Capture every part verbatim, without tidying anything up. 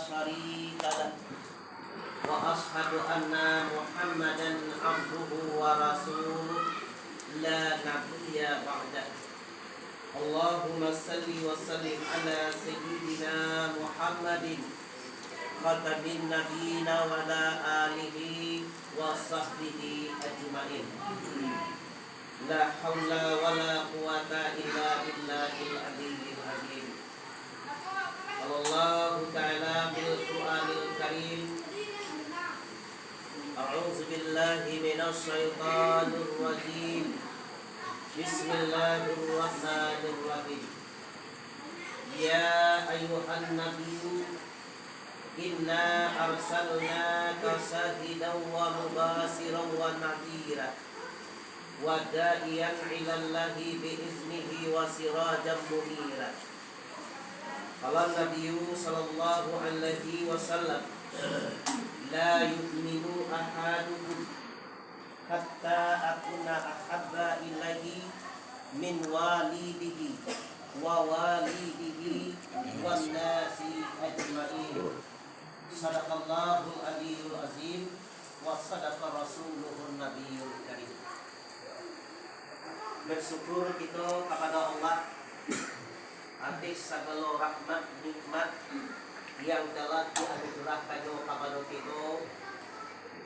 شريك له، وأشهد أن محمدا عبده ورسوله، لا نبي بعده. اللهم صل وسلم على سيدنا محمد خاتم النبيين وعلى آله وصحبه أجمعين. لا حول ولا قوة إلا بالله العلي العظيم. قال الله تعالى في القرآن الكريم: أعوذ بالله من الشيطان الرجيم. بسم الله الرحمن الرحيم. يا أيها النبي إنا أرسلناك شاهدا ومبشرا ونذيرا وداعيا إلى الله بإذنه وسراجا منيرا. قال النبي صلى الله عليه وسلم: لا يؤمن أحدكم حتى أكون أحب إليه من والده ووالده والناس أجمعين. صدق الله العلي العظيم وصدق رسوله النبي الكريم. Bersyukur kito kapado Allah ateh sagalo rahmat nikmat yang telah dianugerahkan-Nyo kapado kito,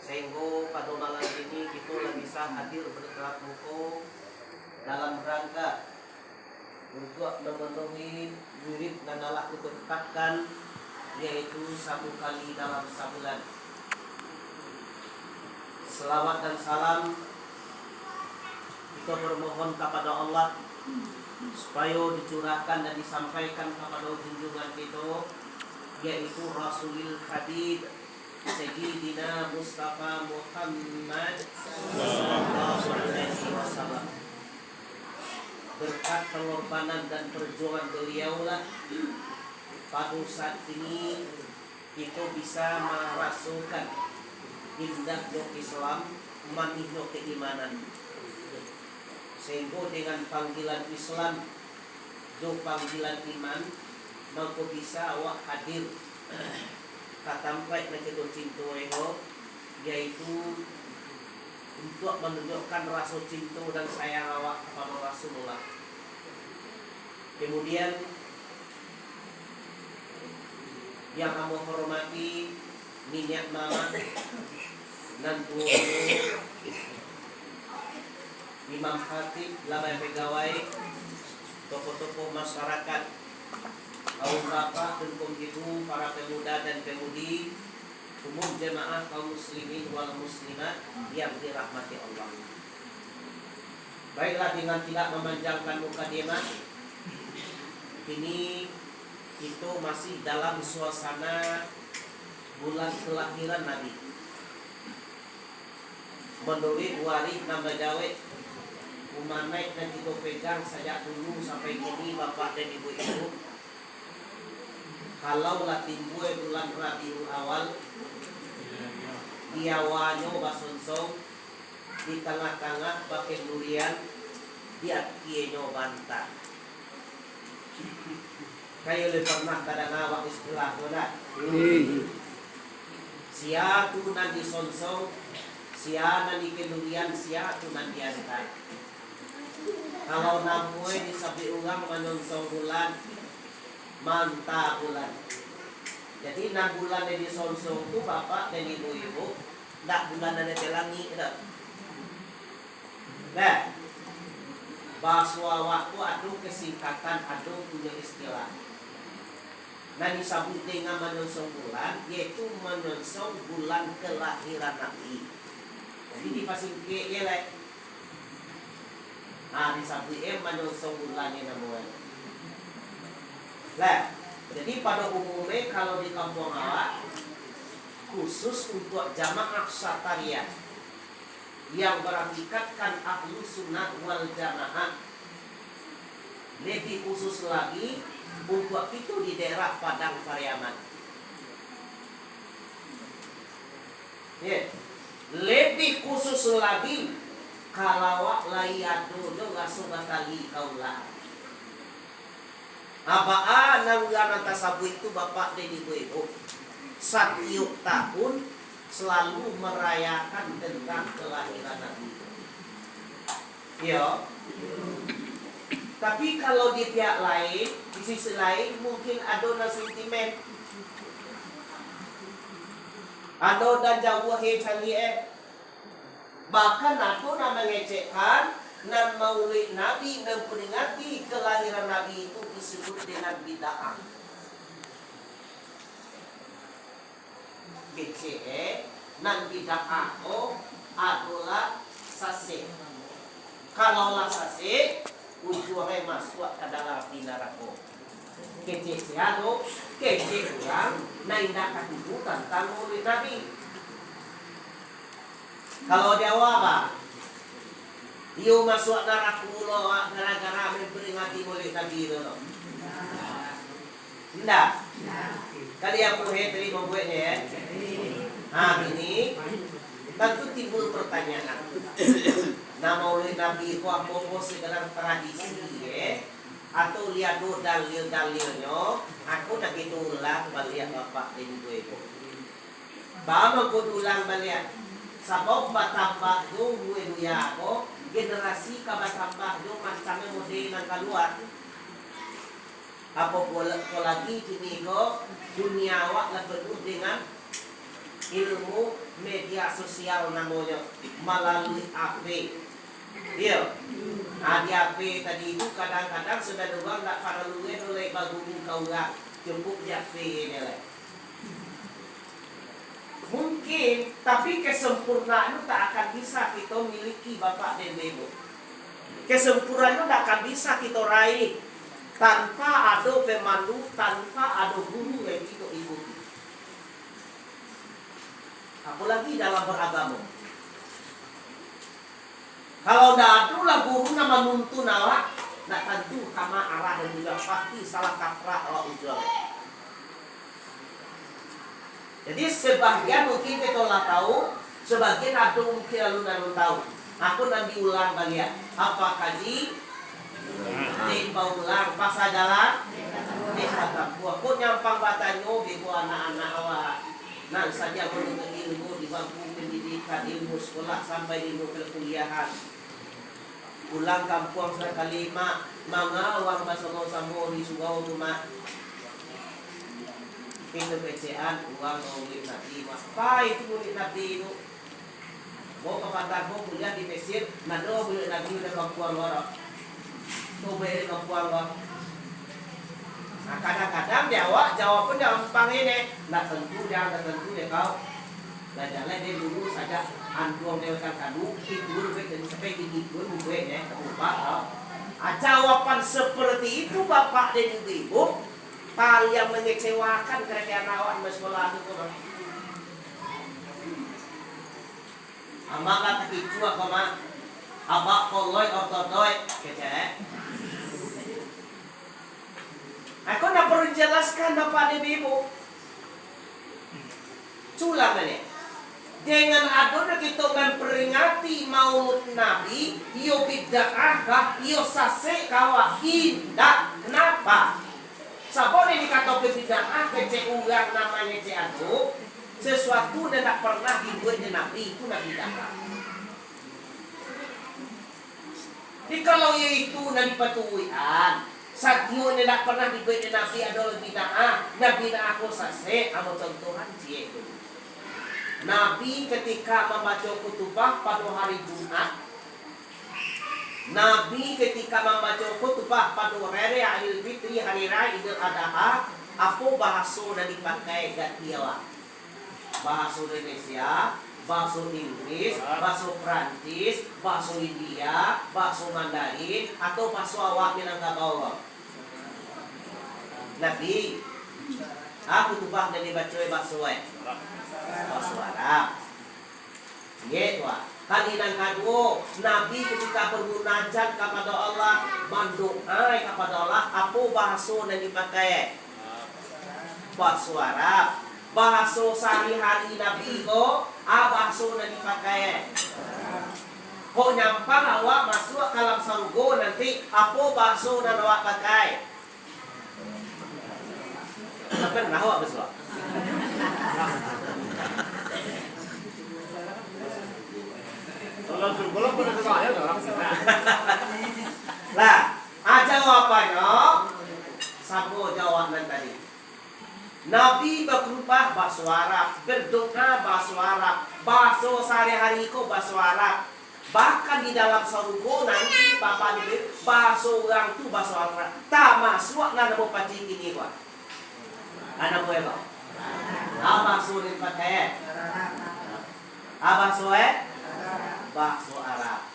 sahinggo pado malam ini kito lah bisa hadir bertatap muka dalam rangka untuak mamanuhi wirid nan alah kito tetapkan, yaitu satu kali dalam sabulan. Salawat dan salam kito bermohon kapado Allah, supayo dicurahkan dan disampaikan kapado junjungan kito, yaitu Rasulil Habib, Sayyidina Mustafa Muhammad sallallahu alaihi wasallam. Berkat pengorbanan dan perjuangan beliau lah, pado saat ini kito bisa marasokan indahnyo Islam, manihnyo keimanan. Sahinggo dengan panggilan Islam, jo panggilan iman, mangko bisa awak hadir ka tampaik nan kito cinto-i ko, yaitu untuak manunjukkan raso cinto dan sayang awak kapado Rasulullah. Kemudian, yang ambo hormati niniak mamak nan tuo, imam khatib, labai pegawai, tokoh-tokoh masyarakat, kaum bapak, kaum ibu, para pemuda dan pemudi, umum jamaah kaum muslimin wal muslimat yang dirahmati Allah. Baiklah, dengan tidak memanjangkan mukadimah, kini kito masih dalam suasana bulan kelahiran Nabi. Manuruik waris nan bajawek, umanaik nan kito pegang sajak dulu sampai kini, bapak dan ibu-ibu, kalau lah timbua bulan Rabiul Awal, di awanyo basonsong, di tangah-tangah bakendurian, di akienyo banta. Kayo lai pernah tadanga awak istilah tu, ndak? Sia tu nan disonsong, sia nan dikendurian, sia tu nan dianta. Kalau namuah disabuik urang manyonsong bulan, manta bulan. Jadi, nan bulan nan disonsong tu, bapak dan ibu-ibu, ndak bulan nan di langik tu. Nah, bahaso awak tu ado kesingkatan, ado punyo istilah. Nan disabuik dengan manyonsong bulan, yaitu manyonsong bulan kelahiran Nabi. Jadi, dipasingkek je lah. Nah, disabuik e manyonsong bulan ni namonyo. Lah, jadi pado umumnyo, kalau di kampuang awak, khusus untuak jamaah Satariah, yang baratikadkan Ahlussunnah wal Jamaah, lebih khusus lagi untuak kito di daerah Padang Pariaman. Ye, lebih khusus lagi, kalau awak lai ado jo raso batali kaula. Apo nan urang nan tasabuik tu, bapak dan ibu-ibu? Satiok tahun salalu marayakan tantang kalahiran Nabi. Iyo. Tapi kalau di pihak lain, di sisi lain, mungkin ado nan sentimen. Ado nan jauah e caliak e. Bahkan ado nan mangecekkan, nan mauluik Nabi, memperingati kalahiran Nabi itu disebut dengan bid'ah. Kecek e, nan bid'ah ko adolah sasek. Kalau lah sasek, ujuang e masuak ka dalam api narako. Kecek sia tu, kecek urang nan indak katuju tantang mauluik Nabi. Kalau di awak, bah, iyo masuak narako lo, gara-gara memperingati mauluik Nabi tu, lo. Indak? Kalian muhe tarimo bueknyo, yo? Ha, kini, tantu timbul pertanyaan. Nah, mauluik Nabi ko apo ko sekadar tradisi, yo? Atau lai ado dalil-dalilnyo? Aku nak kito ulang baliak Bapak dan Ibu. Baa mangko diulang baliak? Sabab batambah jo umua dunia ko, generasi ka batambah jo macamnyo model nan kalua. Apo pulo ko lagi kini ko, dunia awak lah penuh dengan ilmu media sosial namonyo, malalui H P. Iyo. Nah, di H P tadi tu kadang-kadang sudah urang ndak paralu doh lai baguru ka urang, cukuik di H P nyo lai. Mungkin, tapi kesempurnaan tu tak akan bisa kito miliki, Bapak dan Ibu. Kesempurnaan tu tak akan bisa kito raih tanpa ado pemandu, tanpa ado guru yang kito ikuti. Apolagi dalam beragamo. Kalau ndak ado lah guru nan manuntun awak, ndak tantu kama arah dan tujuan, pasti salah kaprah awak tujuan. Jadi, sebagian mungkin kito lah tahu, sebagian ado mungkin alun alun tahu. Aku nan diulang baliak. Apa kaji? Dek baulang, pasa jalan? Dek batampuah. Kok nyampang batanyo, bego anak-anak awak. Nan sajak manuntut ilmu di bangku pendidikan, ilmu sekolah sampai ilmu perkuliahan. Pulang kampuang sakali, Mak, manga urang basamo-samo di surau tu, Mak? Itu kecekan urang maulid Nabi, Mak. Pai tu maulid Nabi tu. Bawa ka patah ko kuliah di Mesir, nado bulik lagi udah kampuang lo. Tu beri kampuang lo. Nah, kadang-kadang di awak jawaban gampang ini, ndak tentu dia, ndak tentu dia kau. Lah jalan dia dulu saja antuang dia kan kadu, itu buat jadi sampai gigi pun buat ya, ubah tau. Ah, jawaban seperti itu bapak dan ibu, ibu, hal yang mengecewakan kerajaan awak di sekolah itu tuh. Amak lah takicuah ko, Mak. Abak koloi ortodoi, kecek. Aku nak perlu jelaskan, Bapak dan Ibu. Culang ni. Dengan adonyo kito memperingati Maulud Nabi, iyo bid'ah kah, iyo sasek kah, indak? Kenapa? Sabab nan dikatokan bid'ah, kecek urang nan mangecek tu, sesuatu nan indak pernah dibuek dek Nabi, itu nan bid'ah. Jadi, kalau iyo itu nan dipaturuikan, satio nan indak pernah dibuek dek Nabi adolah bid'ah, nan bid'ah ko sasek, ambo contohan ciek tu. Nabi ketika mambaco khutubah pado hari Jumat, Nabi ketika mambaco khutbah pado hari raya Idul Fitri, hari raya Idul Adha, apo bahaso nan dipakai ganti awak? Bahaso Indonesia, bahaso Inggris, bahaso Perancis, bahaso India, bahaso Mandarin, atau bahaso awak Minangkabau? Nabi, ah, khutbah nan dibaco bahaso, eh? Bahaso Arab. Ingat, wah. Kali nan kaduo, Nabi ketika bermunajat kapado Allah, mandoa kapado Allah, apo bahaso nan dipakai? Bahaso Arab. Bahaso sahari-hari Nabi ko, ah, bahaso nan dipakai? Kok nyampang awak masuak ka alam sarugo nanti, apo bahaso nan awak pakai? Ndak pernah awak basuak. Lah, ah, jawabannyo samo jo awak nan tadi. Nabi bakhutbah bahaso Arab, berdoa bahaso Arab, bahaso sahari-hari ko bahaso Arab. Bahkan di dalam sarugo nanti, Bapak Ibu, bahaso urang tu bahaso Arab. Tamasuak nan namo paji kini ko. Anak buah, Bang. Ah, bahaso nan dipakai, eh? Ah, bahaso, eh? Bahaso Arab.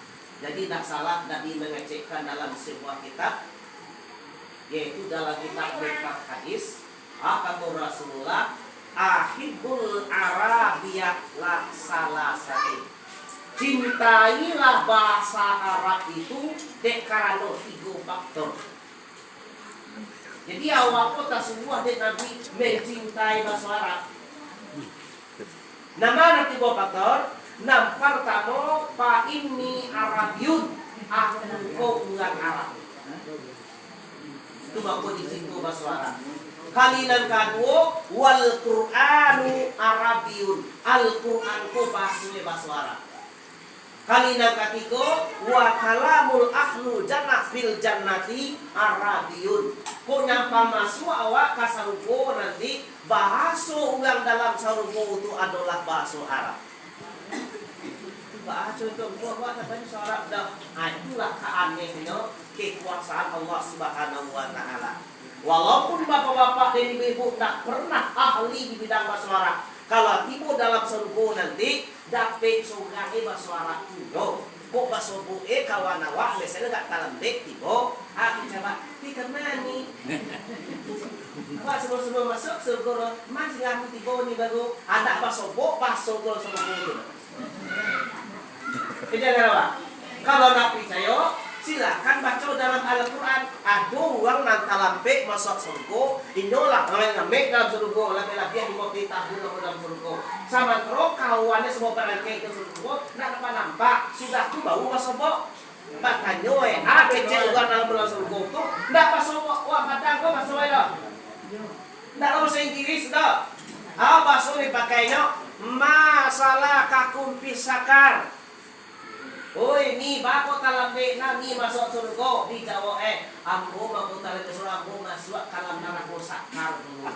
Jadi, ndak salah Nabi mangecekkan dalam sebuah kitab, yaitu dalam kitab Miftah Hadis, ah, kata Rasulullah, "Ahibbul Arabiya la salasati." Cintailah bahasa Arab itu dek karano tigo faktor. Jadi, awak ko tasuruah dek Nabi mancintai baso Arab. Nan ma nan tigo faktor? Nan partamo, "Fa inni Arabiyun," aku ko urang Arab. Itu mako dicinto baso Arab. Kali nan kaduo, "Wal Qur'anu Arabiyun," Al-Qur'an ko baso, baso Arab. Kali nan katigo, "Wa kalamul ahlu jannah fil jannati Arabiyun." Kok nyampang masuak awak ka sarugo nanti, bahaso urang dalam sarugo tu adolah bahaso Arab. Bahaso tu, kok awak tak banyak Arab dah. Ah, itulah kaanehnyo kekuasaan Allah Subhanahu wa Ta'ala. Walaupun bapak-bapak dan ibu-ibu ndak pernah ahli di bidang baso Arab, kalau tibo dalam sarugo nanti, dapek surang e baso Arab tu nyo. Kok basobok e kawan awak, misalnyo agak talambek tibo, ah, kecabak, "Ti kama ni?" Awak sebelum-sebelum masuak sarugo, "Ma, singah aku tibo ni baru." Ah, ndak basobok, baso tu langsung basobok tu. Eh, jangan, awak. Kalau ndak picayo, silakan baco dalam Al-Quran. Ado urang nan talambek masuak sarugo, inyo lah ngamek-ngamek dalam sarugo, labiah-labiah limo puluah tahun lamo dalam sarugo. Samantaro kawannyo samua barangkek dalam sarugo, ndak nampak-nampak, sudah tu baru basobok. Batanyo, eh, ah, kecek urang dalam, dalam sarugo tu, ndak basobok, wah, batang ko baso e doh. Ndak baso Inggirih doh. Ah, baso dipakainyo, "Ma salakakum fi sakar?" Oi, ni, baa kok talambek na ni masuak sarugo? Dijawab, eh, "Ambo mako talambek sarugo, ambo masuak ka dalam narako sakar dulu."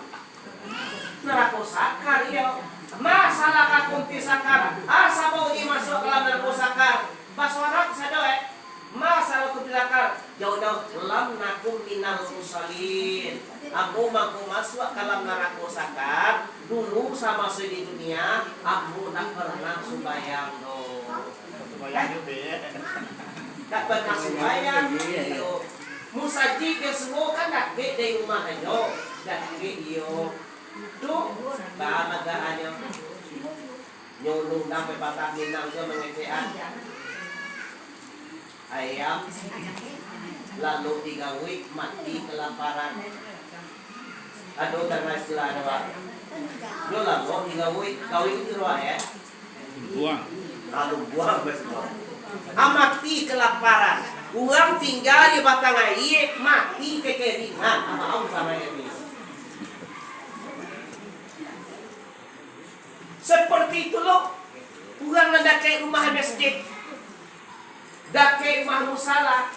Narako sakar, iyo. "Ma salakakum fi sakar?" Ah, sabab ni masuak ka dalam narako sakar? Baso Arab sado, eh. "Ma salakakum fi sakar?" Jawabanyo, "Lam naku minal musallin." Ambo mangko masuak ka dalam narako sakar, dulu samaso di dunia, ambo ndak pernah sumbayang doh. Sumbayang juo, eh. Ndak pernah sumbayang, iyo. Musajik jo suo kan dakek dari rumah inyo, dakek iyo. Tu, baa magaahnyo. Nyo undang pepatah Minang tu mangecekan. Ayam lalok digawik mati kelaparan. Ado tanah istilah ado, Pak. Nyo lalok digawik, gawik itu ado, ya? Buang. Lalu buang, bes, buang. Ah, mati kelaparan. Urang tingga di batang aia, mati kekeringan. Apa au sama ini? Seperti itu lo, urang nan dakek rumah masjid, dakek rumah musala,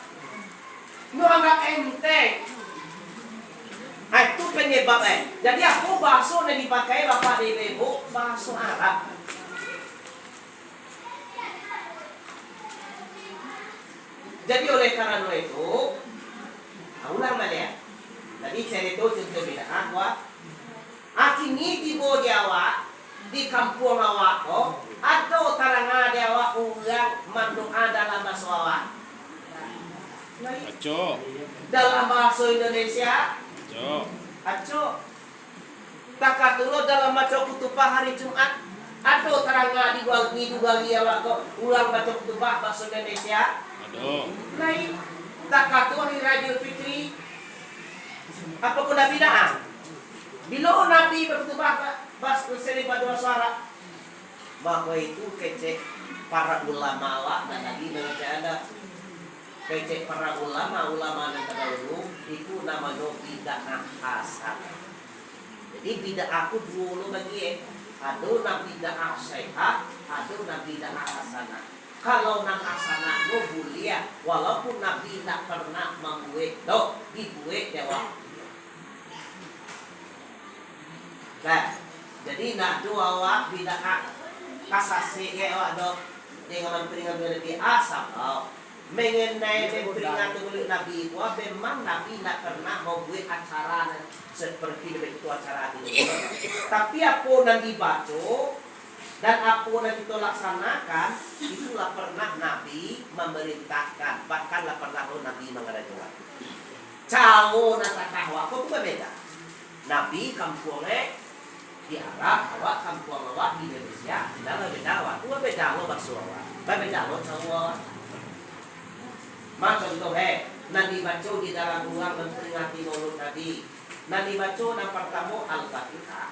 nyo anggap enteng. Ah, itu penyebab, eh. Jadi, apo bahaso nan dipakai Bapak di Ibu? Bahaso Arab. Jadi, oleh karano itu, ah, ulang baliak. Tadi carito cuntuah bid'ah, wah. Ah, kini tibo di awak, di kampuang awak ko, ado taranga di awak urang mandoa dalam baso awak? Acok. Dalam bahaso Indonesia? Acok. Acok. Takah tu lo dalam baco kutubah hari Jumat, ado taranga di duo, di duo hari awak ko, urang baco kutubah bahaso Indonesia? Ado. Lain. Takah tu hari Raya Idul Fitri, apo ko ndak bid'ah? Bilo Nabi bakutubah ba-, bas-, sering badoa bahaso Arab? Mako itu kecek para ulama awak nan tadi mangecek anda. Kecek para ulama, ulama nan tadahulu, itu namonyo bid'ah hasanah. Jadi, bid'ah ko duo lo bagi, eh. Ado nan bid'ah sahihah, ado nan bid'ah hasanah. Kalau nan hasanah tu buliah, walaupun Nabi indak pernah mambuek doh, dibuek dek awak. Nah, jadi indak ado awak bid'ah, ka sasek awak doh, dengan mamperingati Nabi, ah, sabab mengenai memperingati Maulid Nabi ko, memang Nabi indak pernah mambuek acara nan seperti itu acara tu. Tapi apo nan dibaco, dan apo nan kito laksanakan, itu lah pernah Nabi mamarintahkan, bahkan lah pernah lo Nabi mangarajoan. Caro nan takah awak ko tu babeda. Nabi kampuang e di Arab, awak kampuang awak di Indonesia, indak babeda awak tu, babeda lo baso awak, babeda lo caro awak. Ma contoh e, nan dibaco di dalam urang mamperingati Maulud Nabi, nan dibaco nan partamo Al-Fatihah.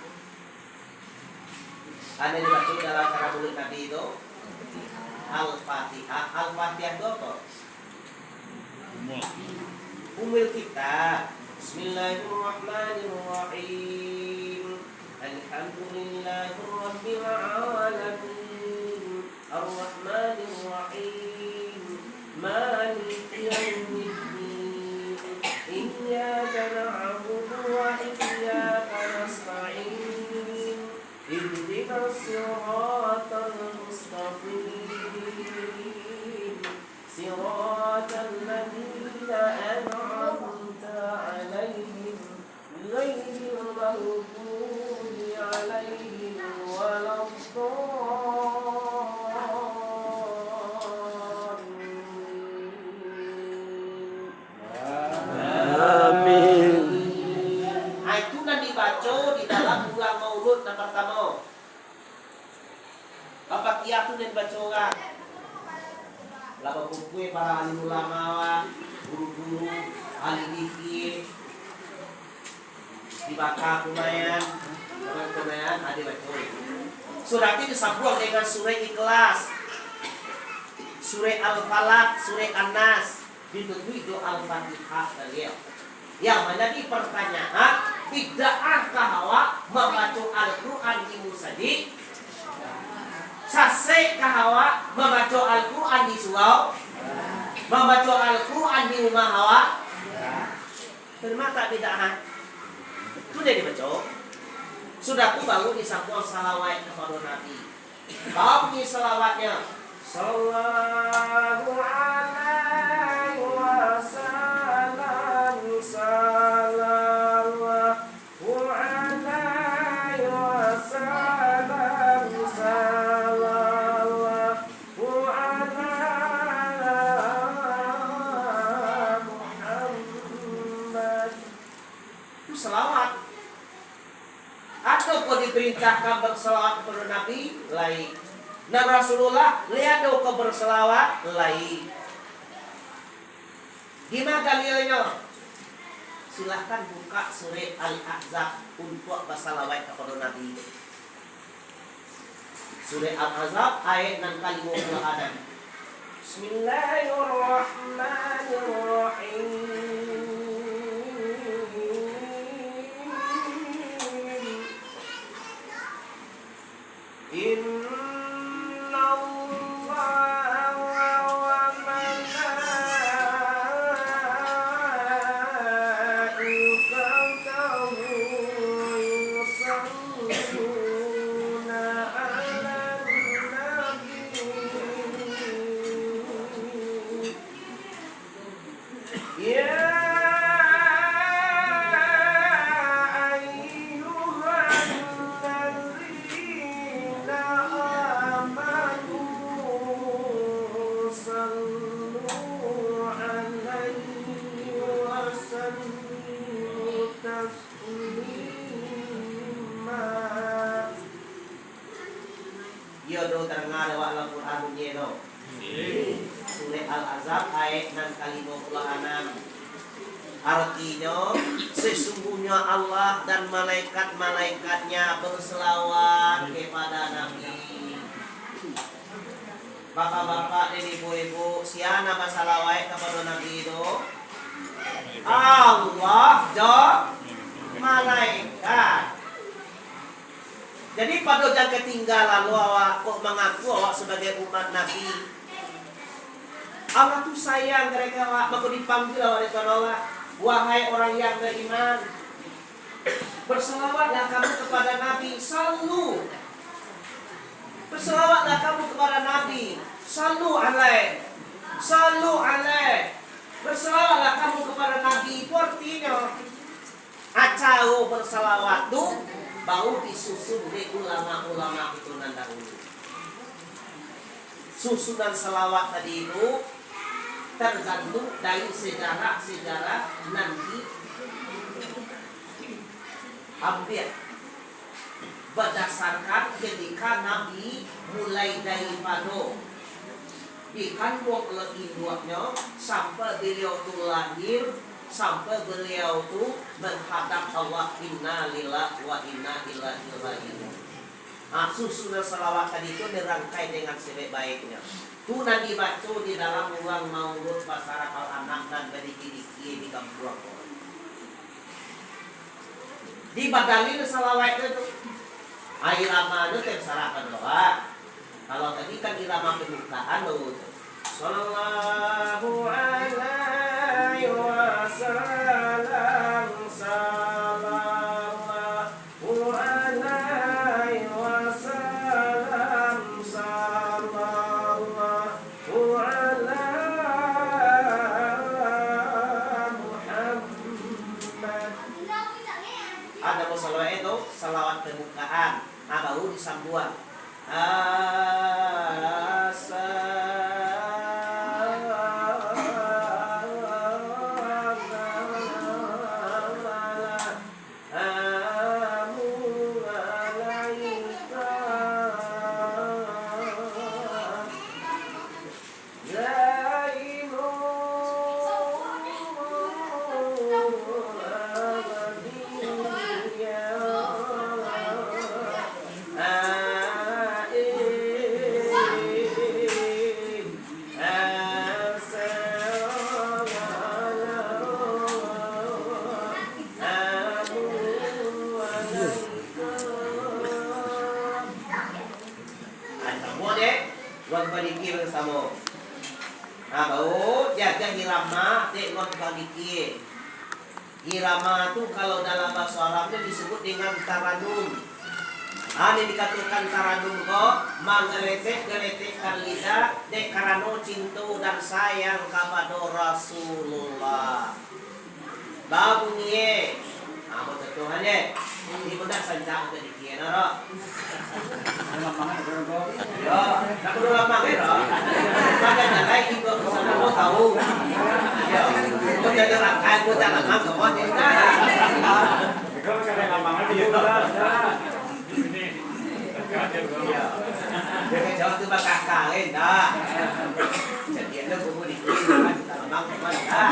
Ado dibaco dalam acara Maulud Nabi tu, Al-Fatihah. Al-Fatihah tu apo? Ummul Kitab. Bismillahirrahmanirrahim. Alhamdulillahirabbil alamin. Arrahmanirrahim. Maliki yaumiddin. Iyyaka na'budu wa iyyaka nasta'in. Ihdinas siratal mustaqim. Siratal ladzina an'amta 'alaihim, ghairil maghdubi 'alaihim waladdallin. Amin. Ah, itu nan dibaco di dalam urang Maulud nan partamo. Al-Fatihah tu nan dibaco urang. Lah bakumpua para alim ulama, guru-guru, ahli fikih, di Baka Kumayan, Baka Kumayan, ado baco. Sudah tu disambuang dengan surah Ikhlas, surah Al-Falaq, surah An-Nas. Ditutuik jo Al-Fatihah tadi. Yang manjadi partanyaan, bid'ahkah awak mambaco Al-Quran di musajik? Sasekkah awak mambaco Al-Quran di surau? Mambaco Al-Quran di rumah awak? Terima tak bid'ah? Tu nan dibaco. Sudah tu baru disambuang salawat kapado Nabi. Bunyi salawatnyo. Sallallahu alaihi wasallam, sallallahu alaihi wasallam, sallallahu ala Muhammad. Itu salawat. Ado ko diparintahkan bersalawat kepada Nabi? Lai. Nan Rasulullah, lai ado ko bersalawat? Lai. Di ma dalilnyo? Silahkan buka surah Al-Ahzab untuak basalawat kepada Nabi. Surah Al-Ahzab, ayat nan kalimo puluah anam. Bismillahirrahmanirrahim. Innallaha wa malaikatahu yusalluna 'alan nabi. Ya ayyuhalladzina amanu sallu 'alaihi wa sallimu taslima. Iyo, do tadanga dek awak dalam Quran bunyinyo tu. Surah Al-Ahzab ayat nan kalimo puluah anam. Artinyo, sesungguhnya Allah dan malaikat-malaikatnya berselawat kepada Nabi. Bapak-bapak dan ibu-ibu, sia nan basalawat kapado Nabi tu? Allah jo malaikat. Jadi, pado jan katinggalan lo awak kok mangaku awak sabagai umat Nabi. Allah tu sayang kepada awak, maka dipanggil oleh Tuhan Allah, "Wahai orang yang beriman, berselawatlah kamu kepada Nabi, sallu." Berselawatlah kamu kepada Nabi, sallu alaih, sallu alaih. Berselawatlah kamu kepada Nabi, itu artinya, acara bersalawat tu baru disusun dek ulama-ulama itu nan dahulu. Susunan salawat tadi tu tergantung dari sejarah-sejarah nan diambil berdasarkan ketika Nabi mulai daripado dikanduang oleh induaknyo sampai beliau tu lahir, sampai beliau tu menghadap Allah, inna lillahi wa inna ilaihi raji'un. Ha, susunan salawat tadi tu dirangkai dengan sebaik-baiknya. Tu nan dibaco di dalam urang maulud basarah al-anak dan badikir-dikir di kampuang ko. Di badalil salawat tu, ha, irama tu terserah pado awak. Kalau tadi kan irama pembukaan tu. Sallallahu alaihi wasallam, sallallahu alaihi wasallam, sallallahu ala Muhammad. Ada mau salawat itu, salawat pembukaan. Ah, baru disambuang. Assalamu alaika. Nah, samo dek, buat badikir samo. Nah, baru jaga irama, dek, buat badikir. Irama tu kalau dalam bahasa Arab tu disebut dengan taranum. Ah, yang dikatakan taranum ko, mangeletek-ngeletekkan lidah, dek karano cinto dan sayang kapado Rasulullah. Babunyi, eh. Ah, bacontohan, eh. Ini pun dah sancang ka dikian, aro. Yo, nak kudu lamang, eh, aro. Makan jalai, ikut ke sana, kau tahu. Yo, kau jadi rakan, kau jangan lamang, kau mau jadi. Kau kada lamang, eh, yo. Yo. Jauh tu bakakal, eh, dah. Jadi, anda kubu di sini, lamang, kau dah.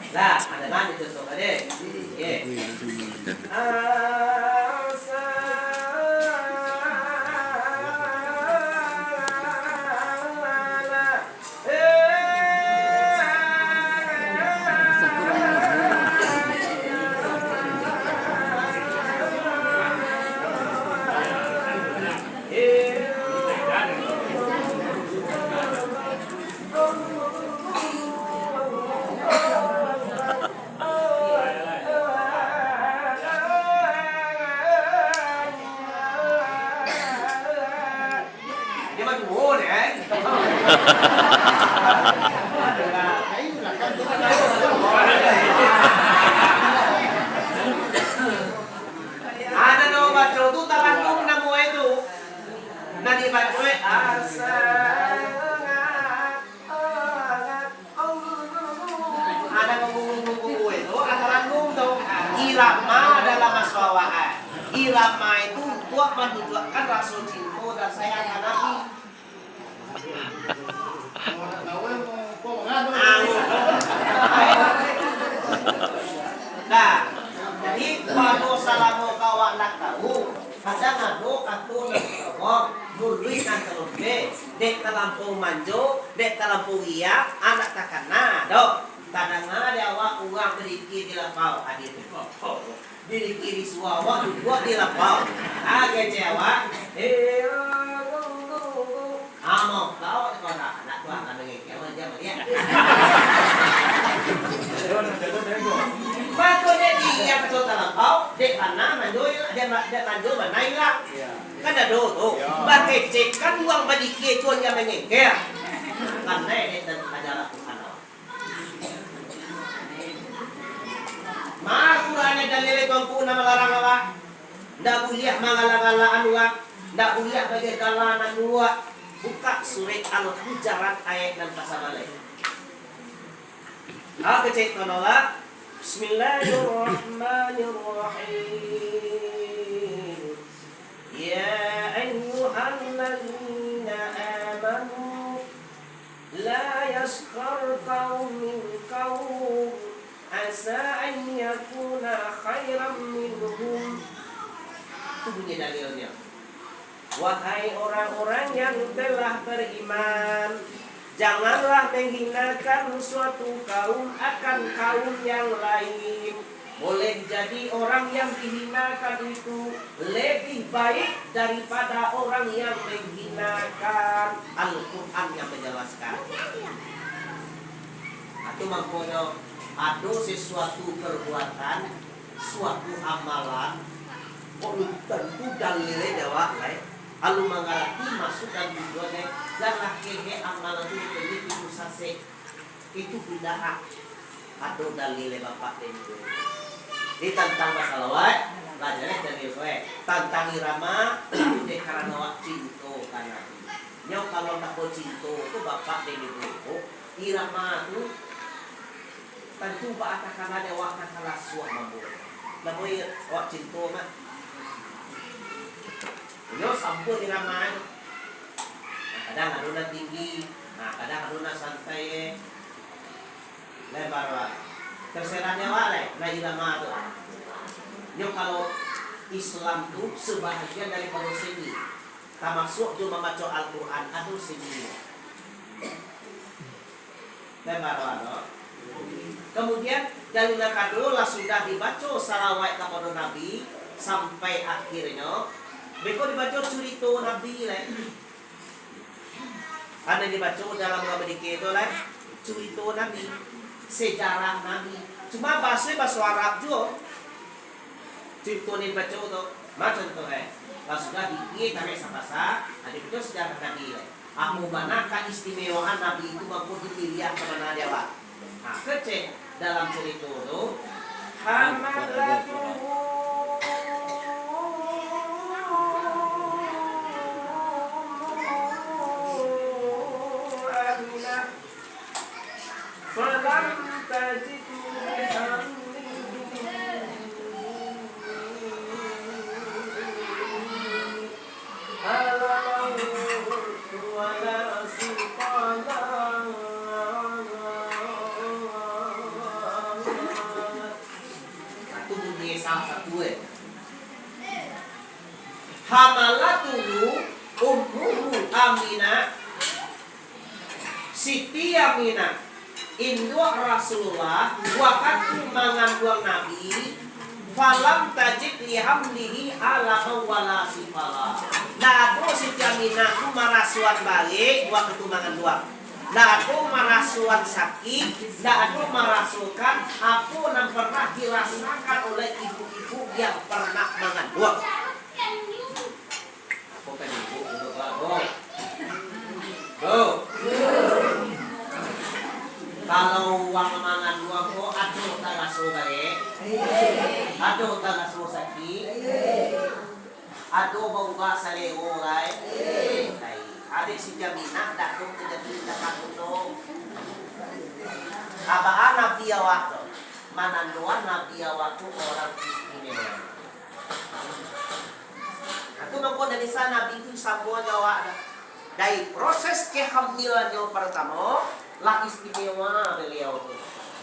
Lah, ada nani tu, tu, tadi. Ye. Ado nan baco tu tarannum namo e tu. Nan dibaco e asa. Ado nan ngomong-ngomong e tu, ado tarannum tu. Irama dalam aswawaan. Irama itu untuak manunjuakkan raso cinto dan sayang ka Nabi. Nah, jadi, pado salamo ka awak nak tahu, kadang ado kato nan dibawa, muluik nan talombe, dek talampau manjo, dek talampau riak, andak takana doh. Tadanga dek awak urang badikir di lapau, hadir di lapau. Diri kiri suah awak duduak di lapau. Ah, kecek awak. Eh, ah, go, go, go. Amo, Yang tu talampau, dek bana manjo ilang, dek ma-, dek manjo bana ilang. Kan ado tu. Bakecek kan urang badikia tu hanya mangengker. Pandai dek nan ajaran Tuhan awak. Ma Quran nan dalil Tuanku nan malarang awak. Ndak buliah mangala-ngalaan urang. Ndak buliah bagagala nan luak. Bukak surek Al-Hujurat ayat nan kasabaleh. Ah, kecek tu nolak. Bismillahirrahmanirrahim. Ya ayyuhalladzina amanu, la yaskhar qaumin min qaum, asa an yakuna khairan minhum. Itu bunyi dalilnya. Wahai orang-orang yang telah beriman, janganlah menghinakan suatu kaum akan kaum yang lain. Boleh jadi orang yang dihinakan itu lebih baik daripada orang yang menghinakan. Al-Quran yang menjelaskan. Itu mangkonyo, ado sesuatu perbuatan, suatu amalan, kok tantu dalilnyo di awak lai. Alun mangarati maksud dan tujuannyo, jan lah kehe amalan tu dipilih itu sasek. Itu bid'ah. Ado dalil dek bapak dek ibu. Di tantang basalawat, lah jaleh dalil ko, eh. Tantang irama, itu dek karano awak cinto ka Nabi. Nyo kalau ndak bacinto tu bapak dek ibu tu, irama tu tantu baa takana dek awak takana suah mambuek. Namo awak cinto mah. Nyo sambuik irama tu. Nah, kadang ado nan tinggi, nah, kadang ado nan santai, eh. Lebar, Wak. Terserah nyo awak lai, nah, irama tu. Nyo kalau Islam tu sebahagian daripado seni, tamasuak jo mambaco Al-Quran, ado seni. Lebar, Wak, tu. Kemudian, dari nan kado lah sudah dibaco salawat kapado Nabi sampai akhirnyo, beko dibaco curito Nabi lai. Ado dibaco dalam urang badikir tu lah, curito Nabi, sejarah Nabi. Cuma bahaso, bahaso Arab juo. Curito nan dibaco tu, ma contoh, eh. Lah sudah dikir tarik sapasa, ado dibaco sejarah Nabi, eh. Apo bana kaistimewaan Nabi itu mangko dipiliah ka bana di awak? Nah, kecek dalam curito tu, hamalatuhu Aminah, falam tajid lihamlihi alaman wala siqala. Nah, tu bunyi salah satu, eh. Hamalatuhu ummuhu Aminah, Siti Aminah, induak Rasulullah, wakatu manganduang Nabi, falam tajid lihamlihi alaman wala siqala. Ndak ado Siti Aminah tu marasoan barek wakatu manganduang. Ndak ado marasoan sakik, ndak ado marasokan apo nan pernah dirasakan oleh ibu-ibu yang pernah manganduang. Apo kan ibu dulu, Pak? Bu. Bu. Kalau urang manganduang ko ado taraso barek? Ado taraso sakik? Ado baubah salero, lai? Lai. Adik si Jaminah dak tu kejadian dak tu. Abaan Nabi awak tu, manandoan Nabi awak tu orang istimewa. Nah, tu mangko dari sana Nabi tu samo jo awak dah. Dari proses kehamilannyo pertamo, lah istimewa beliau tu.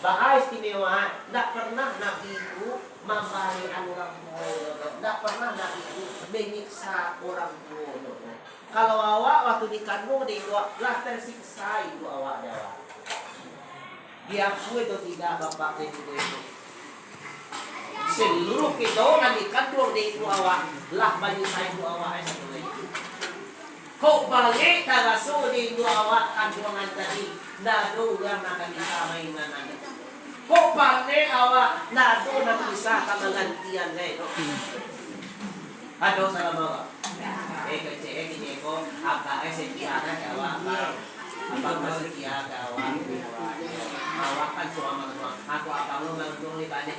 Baa istimewa, ndak pernah Nabi tu mambari urang tuo, ndak pernah Nabi tu menyiksa urang tuo. Kalau awak waktu dikanduang dek induak, lah tersiksa induak awak dek awak. Diakui atau tidak, Bapak dan Ibu itu? Seluruh kito nan dikanduang dek induak awak, lah manyiksa induak awak, eh, satu lagi. Kok baliak taraso dek induak awak kanduangan tadi, ndak ado urang nan ka bisa main-mainan. Kok panek awak, ndak ado nan bisa ka manggantian lai tu. Ado salamo ko? Eh, kecek, eh, kini ko, abak, eh, setia ka awak, abang. Abang mah setia ka awak. Awak kan suami, aku abang lu manggung di balik.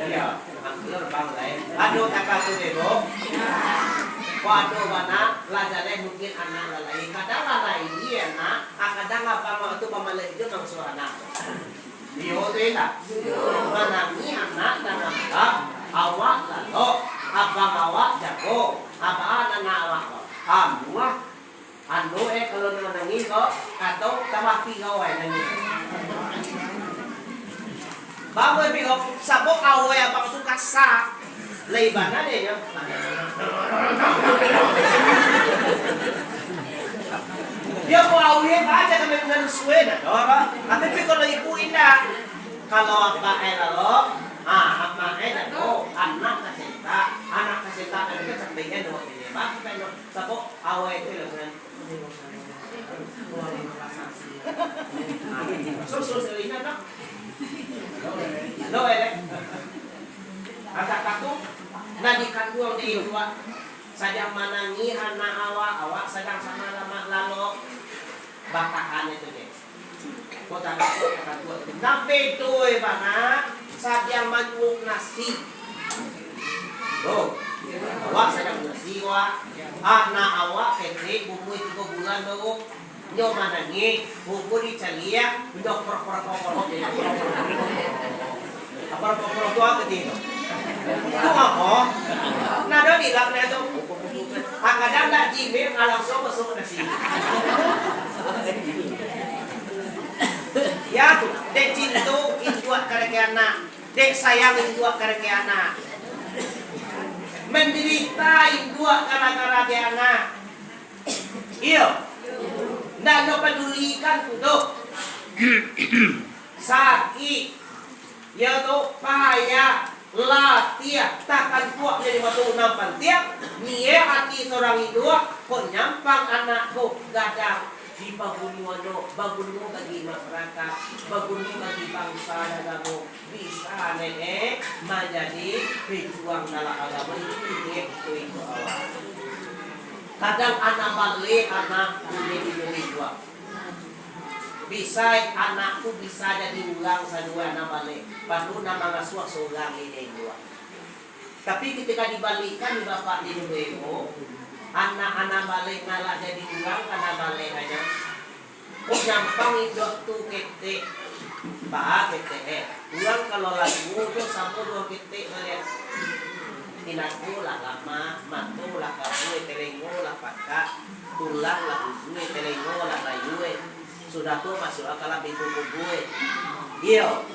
Iyo, angker bang lai. Ado takah tu deh, Bro. Kok ado bana, lah jaleh mungkin anak lah lai. Kadang lah lai, iyo, nak. Ah, kadang abang awak tu bamaleh jo mangso anak. Iyo tu indak? Manangih anak nan abang, awak lalok, abang awak jago, abang anak awak ko. Amuah, anu eh, kalau manangih ko, atau tambah pi kau ai nangih. Bagus pi kau, sabab awak abang tu kasa. Lai bana deh nyo. Dia ko awih aja kami dengan suwe dah, doh, Pak. Tapi kalau ibu indak. Kalau apak eh lalu, ah, apak eh dah, oh, anak kasinta, anak kasinta kan itu sampai kan dua pilihan. Bang, kita nyo, sabab awak itu lah kan. Susu selina tak? Lo, eh, angka katu, nah, dikanduang di induak, sadang manangih anak awak, awak sadang sama lamak lalok, batahan itu deh. Kota katu, kota katu, nah, bedo, eh, bana, sadang manyuok nasi. Lo, awak sadang nasi, wak. Anak awak ketek, umua tigo bulan, lo. Nyo manangih, buku dicaliak, nyo porok-porok-porok jadi porok-porok. Porok-porok. Porok-porok tu apo tu? Tu apo? Nado di dalam tu. Ah, kadang ndak jimik, ah, langsuang masuak nasi. Yo tu, dek cinto induak karake anak, dek sayang induak karake anak. Mandirita induak gara-gara dek anak. Iyo. Ndak nyo padulikan tu. Sakik. Iyo tu, payah, latiah, takan kuak jadi batu nan pantiang. Niaik ati surang induak, kok nyampang anak tu gadang, dipaguno ado, baguno bagi masyarakat, baguno bagi bangsa dan agamo. Bisa ne, eh, manjadi pejuang dalam agamo itu, eh, itu, itu awak. Kadang anak baleh, anak buliah diberi jual. Bisa anak tu bisa jadi urang sajo anak baleh. Padu nan mangasuah surang ini jual. Tapi ketika dibalikkan di bapak di dunia itu, anak-anak baleh ngalak jadi urang, anak baleh aja. Oh, nyampang induak tu ketek. Baa ketek, eh. Urang kalau lah tuo tu samo jo ketek baliak. Tinago lah lamak, mato lah kabua, telingo lah pakak, tulang lah bujua, telingo lah bayua. Sudah tu masuak ka dalam pintu kubua. Iyo.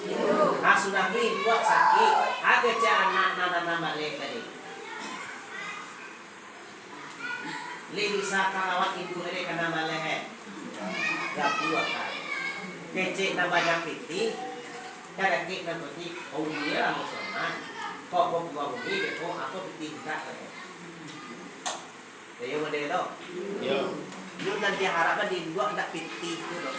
Ah, sudah tu induak sakik. Ah, kecek anak nan, nan, nan baleh tadi. Lai bisa ka rawat induak dek ka nan baleh, eh. Gapuah ka. Kecek nan banyak pitih, kadakek nan pitih, oh, iyo lah, musoman. Kok kok buang umi, beko, ako pitih buka, kato. Iyo, model tu. Iyo. Itu nan diharapkan di induak ndak pitih tu, doh.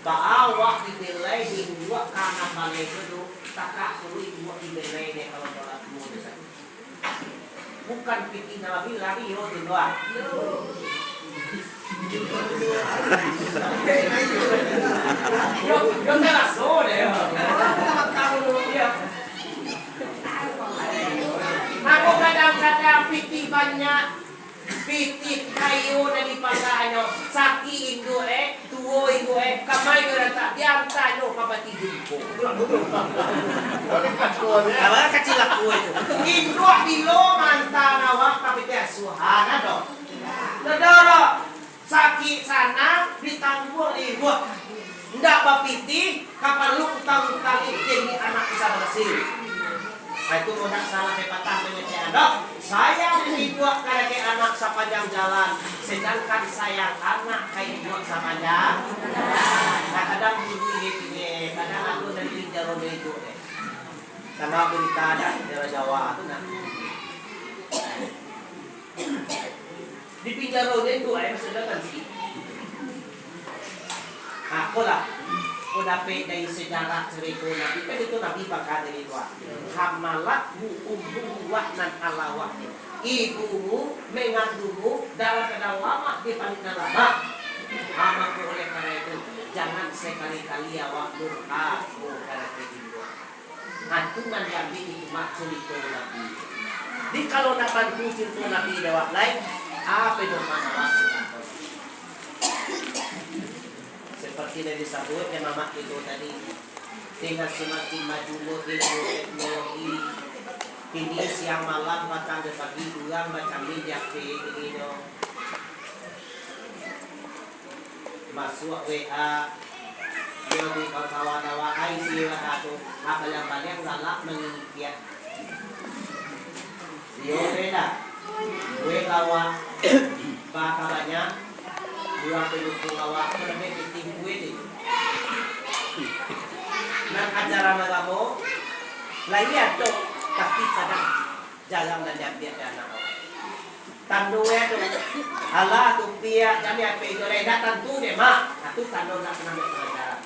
Baa awak dibilai di induak ka nan baleh tu, doh. Takah dulu induak dibilai dek kalau nolak dulu, doh. Bukan pitih nan babilang, iyo tu doh. Yo, yo taraso deh. Iyo. Aku kadang-kadang pitih banyak, pitih kayo dari pasangan, sakik induak, eh. Tuo induak, eh, kamai ka datang, diantanyo ka pati jumpo. Alah kacil aku itu. Induak bilo maanta awak ka pati asuahan, ado? Ado, ado. Sakik sanang ditangguang induak. Ndak bapitih, ka paralu utang-utang demi anak bisa barasiah. Nah, itu mudah salah pepatah mangecek anak. Sayang induak kadakek anak sapanjang jalan, sedangkan sayang anak ka induak sapanjang. Nah, kadang dulu ye, ye, kadang aku dari pinjaro dari itu, eh. Sama berita ada, daerah Jawa tu nah. Di pinjaro ni tu, eh, masih datang sih. Apolah, ko dapek dari sejarah carito Nabi, kan itu Nabi baka tadi tu, ah. Hamalathu ummuhu wahnan ala wahnin. Ibumu mengandungmu dalam keadaan lamah, di paruik nan lamah. Ah, mako oleh karena itu, jangan sekali-kali awak durhaka ka ibu. Nah, tu nan jadi hikmah carito Nabi. Jadi, kalau nak tantu carito Nabi dek awak lai, apo doman awak sudah tahu. Seperti nan disabuik dek mamak kito tadi, dengan semakin majunya ilmu teknologi, kini siang malam, patang jo pagi, urang bacamin di H P kini nyo. Masuak W A, yo di kawan-kawan awak, ai si W A tu, ah, baliang-baliang galak mangiriak. Iyo, beda. Duit awak, baka banyak, urang pandukung awak, tu labiah pitih duit tu. Nan ajaran agamo, lai ado, tapi kadang jarang nan diambiak dek anak awak. Tando e tu, alah tu piak, jan di H P tu lai, ndak tantu dek mak. Nah, tu tando ndak pernah buek pelajaran.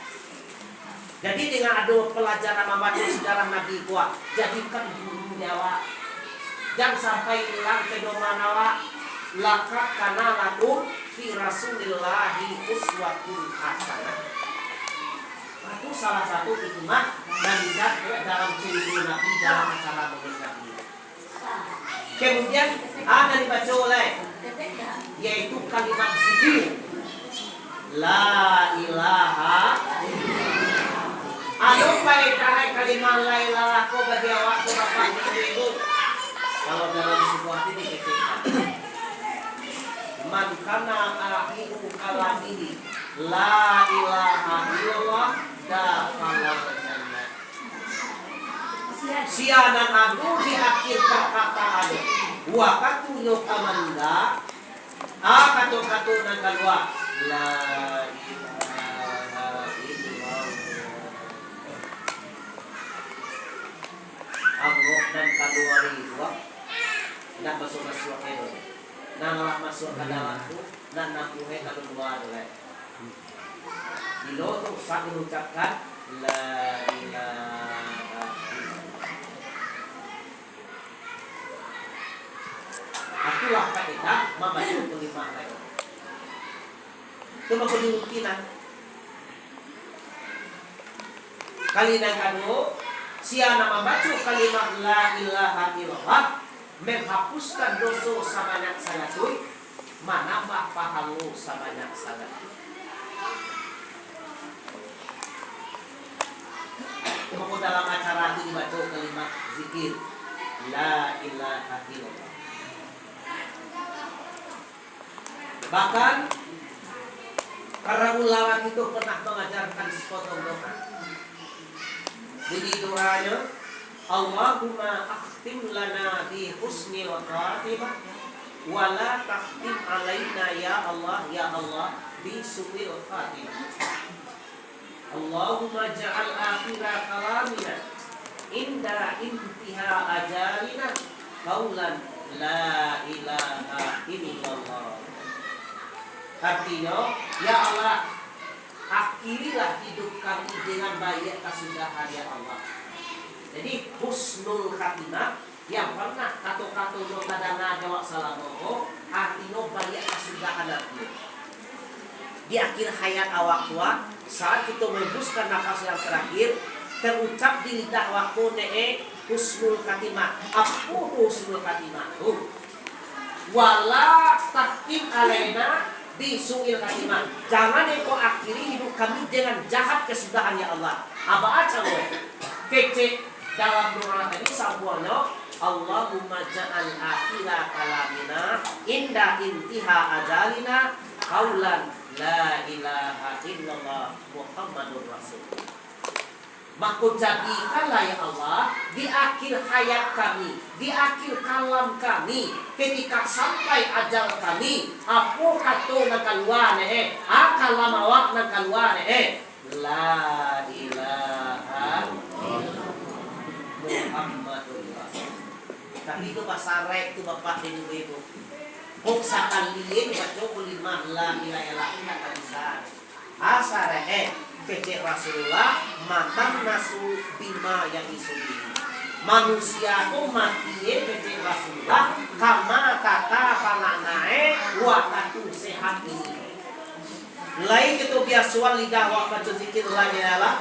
Jadi, dengan ado pelajaran mambaco sejarah Nabi ko, jadikan guru di awak. Jan sampai ilang pedoman awak. Laqad kana lakum fi Rasulillahi uswatun hasanah. Nah, tu salah satu hikmah nan bisa dalam carito Nabi, dalam acara maulid Nabi. Kemudian, ah, nan dibaco lai, yaitu kalimat zikir. La ilaha illallah. Anu paedahan kalimat la ilaha ko bagi awak tu, Bapak Ibu. Kalau dalam sabuah hati dikecekkan. Man kana akhiru kalamihi la ilaha illallah dakhalal jannah. Sia nan ado di akhir parkataan, wakatunyo ka manda, a, kato-kato nan kalua, "La ilaha illallah." Angok nan kalua itu, ah, ndak masuak-masuak e doh. Nan lah masuak ka dalam tu, nan napuhe ka lua tu, kan. Bilo tu usah mengucapkan, "La ilaha illallah." Itulah faedah mambaco kalimat lain. Itu mako dirutinkan. Kali nan kaduo, sia nan mambaco kalimat la ilaha illallah, menghapuskan doso sabanyak saratuih, manambah pahalo sabanyak saratuih. Mako dalam acara tu dibaco kalimat zikir, la ilaha illallah. Bahkan, para ulama kito pernah mangajarkan sapotong doa. Bunyi doanyo, "Allahumma akhtim lana bi husnil khatimah, wa la takhtim alaina ya Allah, ya Allah, bi su'il khatimah." Allahumma ja'al akhira kalamina inda intiha ajalina qaulan la ilaha illallah. Artinyo, ya Allah, akhirilah hidup kami dengan baiak kasudahan, ya Allah. Jadi, husnul khatimah, yang pernah kato-kato nan tadanga di awak salamo ko, artinyo baiak kasudahan artinyo. Di akhir hayat awak tu, saat kito menghembuskan nafas yang terakhir, terucap di lidah awak ko, ndak e, husnul khatimah. Apo husnul khatimah tu? Wala tahkim alaina bi su'il khatimah. Jangan engkau akhiri hidup kami dengan jahat kesudahan, ya Allah. Apa aja, boy? Kecek dalam doa tadi sambuangnyo, "Allahumma ja'al akhira kalamina inda intiha ajalina qaulan la ilaha illallah Muhammadur Rasulullah." Mako jadikanlah, ya Allah, di akhir hayat kami, di akhir kalam kami, ketika sampai ajal kami, apo kato nan kalua nyo, eh? Ah, kalam awak nan kalua nyo, eh? La ilaha illallah Muhammadur Rasul. Tapi itu bahasa Arab tu, Bapak dan Ibu-ibu. Kok sakali baco kalimah la ilaha illallah, indak bisa. Asar, eh, kecek Rasulullah, matan nasu bima yang isu ini. Manusia ko mati, eh, kecek Rasulullah, kama kata panganai wakatu sehat ini. Lain kito biasoan lidah awak baco zikir, la ilaha illallah.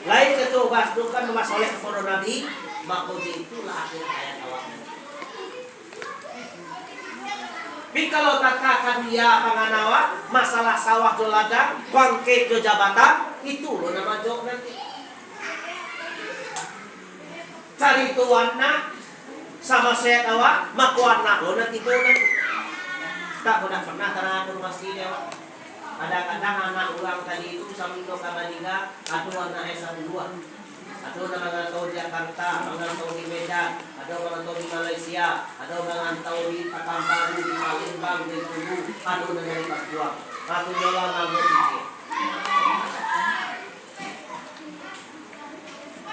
Lain kito basdokan, basoleh kapado Nabi, mako itulah akhir hayat awak. Tapi kalau katakan dia panganawa, masalah sawah jo ladang, pangkek jo jabatan, itu lo nan manjawab nanti. Carito anak, samo sehat awak, mako anak lo nan tibo nanti. Tak pernah, pernah tarang aku masih dia, Wak. Kadang-kadang anak urang tadi tu, saminyo ka maningga, ado anak S dua. Ado nan marantau di Jakarta, marantau di Medan, ado marantau di Malaysia, ado marantau di Pakanbaru, di Palembang, di Bengkulu, ado nan dari Papua. Ado nan marantau di Aceh.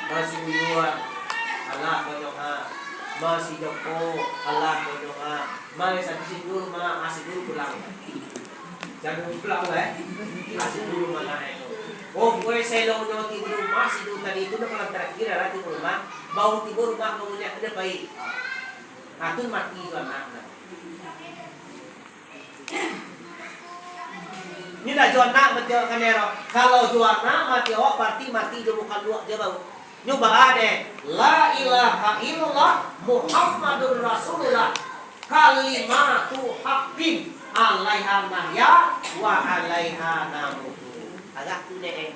Masih uyuan, alah konyo ha. Masih joko, alah konyo ha. Mari satu sindur, ma, ah, sindur pulang. Jangan pulang, eh. Ah, sindur mana, eh. Oh, gue selonyo tidur rumah, sindur tadi itu, nak pulang terakhir, alah tidur rumah. Baru tidur rumah, mau lihat, udah baik. Ah, tu mati tu anak, nah. Ini dah jo anak mati awak kanai ro. Kalau jo anak mati awak, berarti mati jo muka luak je bau. Nyo baa deh, "La ilaha illallah Muhammadur Rasulullah, kalimatu haqqin, alaiha nahya wa alaiha namutu." Agak tu deh.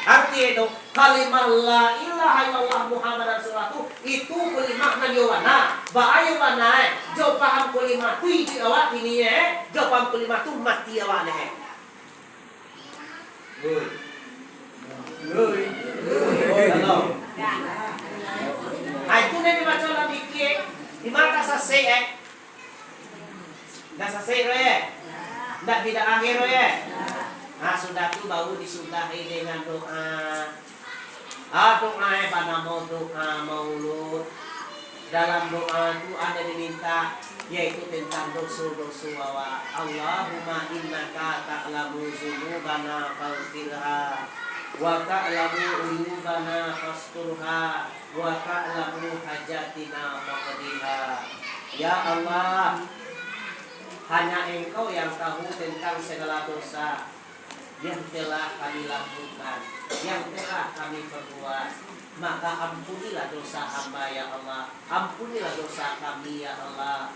Arti itu, kalimah la ilaha illallah Muhammadan Rasulullah tu, itu kalimah nan yo bana. Baa yo bana, eh? Jo paham kalimah tu iduik awak kini, eh? Jo paham kalimah tu mati awak, eh? Woi. Woi. Woi, halo. Nah, itu nan dibaco dalam fikih, di mata sasek, eh? Ndak sasek doh, ye? Ndak bidaah doh, ye? Nah, sudah tu baru disudahi dengan doa. Ah, doa, eh, banamo doa maulud. Dalam doa tu ada diminta, yaitu tentang doso-doso awak. Allahumma innaka ta'lamu dzunubana faghfirha, wa ta'lamu uyubana fasturha, wa ta'lamu hajatina faqdiha. Ya Allah, hanya Engkau yang tahu tentang segala dosa yang telah kami lakukan, yang telah kami perbuat. Maka ampunilah dosa hamba, ya Allah. Ampunilah dosa kami, ya Allah.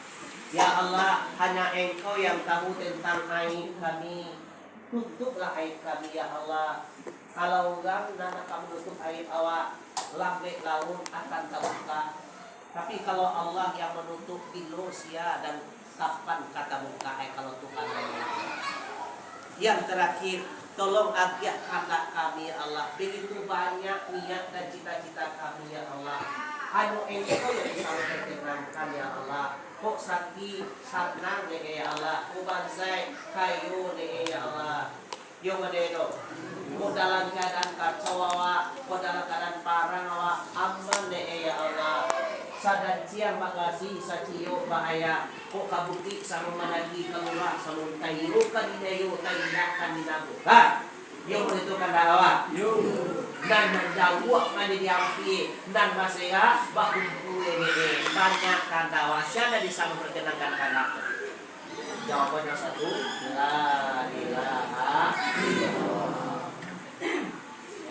Ya Allah, hanya Engkau yang tahu tentang aib kami. Tutuplah aib kami, ya Allah. Kalau urang nan ka manutup aib awak, lambek laun akan tabuka. Tapi kalau Allah yang manutup, bilo sia dan kapan ka tabuka, eh, kalau Tuhan yang manutup? Yang terakhir, tolong agiah kandak kami, ya Allah. Begitu banyak niat dan cita-cita kami, ya Allah. Hanyo Engkau yang bisa memperkenankan, ya Allah. Kok sakik, sanang dek, ya Allah. Kok bansaik, kayo dek, ya Allah. Yo mode do. Kok dalam keadaan kacau awak, kok dalam keadaan parang awak, aman dek, ya Allah. Sadan ciang bagasi, saciyok baayam. Kok ka bukik samo mandaki, ka lurah samo tayo, ka dinayo, taindak, ka dinabukan. Yo mode tu kandak awak. Yo. Nan manjawab mande diampia, nan baserak bakumpua dek. Banyak kandak awak, sia nan bisa memperkenankan kandak. Jawabannya satu, la ilaha illallah.